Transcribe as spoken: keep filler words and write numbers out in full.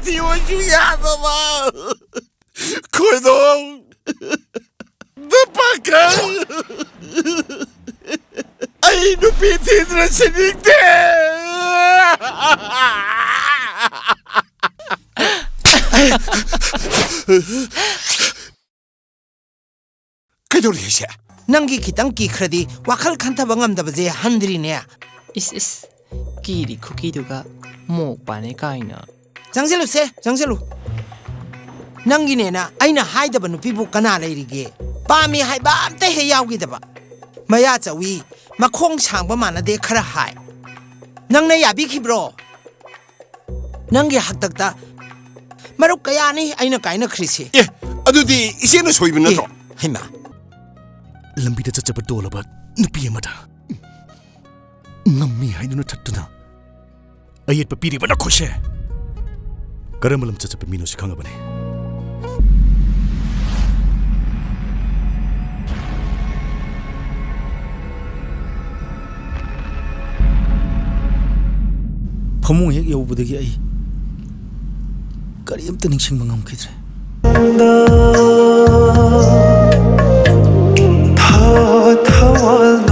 ꯊꯤꯌꯣꯁꯨ ꯌꯥꯗꯕ꯫ ꯈꯣꯏꯗꯣꯡ꯫ ꯅꯨꯄꯥꯈꯪ꯫ ꯑꯩ ꯅꯨꯄꯤ ꯊꯤꯗꯅ ꯁꯤꯅꯤꯡꯗꯦ꯫ ꯀꯩꯗꯧꯔꯤ ꯍꯥꯏꯁꯦ? ꯅꯪꯒꯤ ꯈꯤꯇꯪ ꯀꯤꯈ꯭ꯔꯗꯤ ꯋꯥꯈꯜ ꯈꯟꯊꯕ ꯉꯝꯗꯕꯁꯦ ꯍꯟꯗ꯭ꯔꯤꯅꯦ꯫ ꯏꯁ ꯏꯁ, ꯀꯤꯔꯤ ꯈꯨꯀꯤꯗꯨꯒ ꯃꯣꯛ ꯄꯥꯅꯦ ꯀꯥꯏꯅ꯫ ꯆꯪꯁꯤꯜꯂꯨꯁꯦ, ꯆꯪꯁꯤꯜꯂꯨ꯫ ꯅꯪꯒꯤꯅꯦꯅ ꯑꯩꯅ ꯍꯥꯏꯗꯕ ꯅꯨꯄꯤꯕꯨ ꯀꯅꯥ ꯂꯩꯔꯤꯒꯦ? ꯄꯥꯝꯃꯤ ꯍꯥꯏꯕ ꯑꯝꯇ ꯍꯦꯛ ꯌꯥꯎꯈꯤꯗꯕ꯫ ꯃꯌꯥ ꯆꯧꯏ, ꯃꯈꯣꯡ ꯁꯥꯡꯕ ꯃꯥꯟꯅꯗꯦ ꯈꯔ ꯍꯥꯏ꯫ ꯅꯪꯅ ꯌꯥꯕꯤꯈꯤꯕ꯭ꯔꯣ? ꯅꯪꯒꯤ ꯍꯥꯛꯇꯛꯇ ꯃꯔꯨꯞ ꯀꯌꯥꯅꯤ ꯑꯩꯅ ꯀꯥꯏꯅꯈ꯭ꯔꯤꯁꯦ꯫ ꯑꯦ, ꯑꯗꯨꯗꯤ ꯏꯆꯦꯅ ꯁꯣꯏꯕ ꯅꯠꯇ꯭ꯔꯣ? ꯑꯦ, ꯍꯩꯃꯥ꯫ ꯂꯝꯕꯤꯗ ꯆꯠꯆꯕ ꯗꯣꯜꯂꯕ ꯅꯨꯄꯤ ꯑꯃꯗ ꯉꯝꯃꯤ ꯍꯥꯏꯗꯨꯅ ꯊꯠꯇꯨꯅ ꯑꯌꯦꯠꯄ ꯄꯤꯔꯤꯕ ꯅꯈꯣꯏꯁꯦ ꯀꯔꯝꯕ ꯂꯝꯆꯠ ꯆꯠꯄ ꯃꯤꯅꯣ ꯁꯤ ꯈꯪꯉꯕꯅꯦ꯫ ꯐꯃꯨꯡ ꯍꯦꯛ ꯌꯧꯕꯗꯒꯤ ꯑꯩ ꯀꯔꯤꯝꯇ ꯅꯤꯡꯁꯤꯡꯕ ꯉꯝꯈꯤꯗ꯭ꯔꯦ꯫ ꯊꯥ ꯊꯋꯥꯜ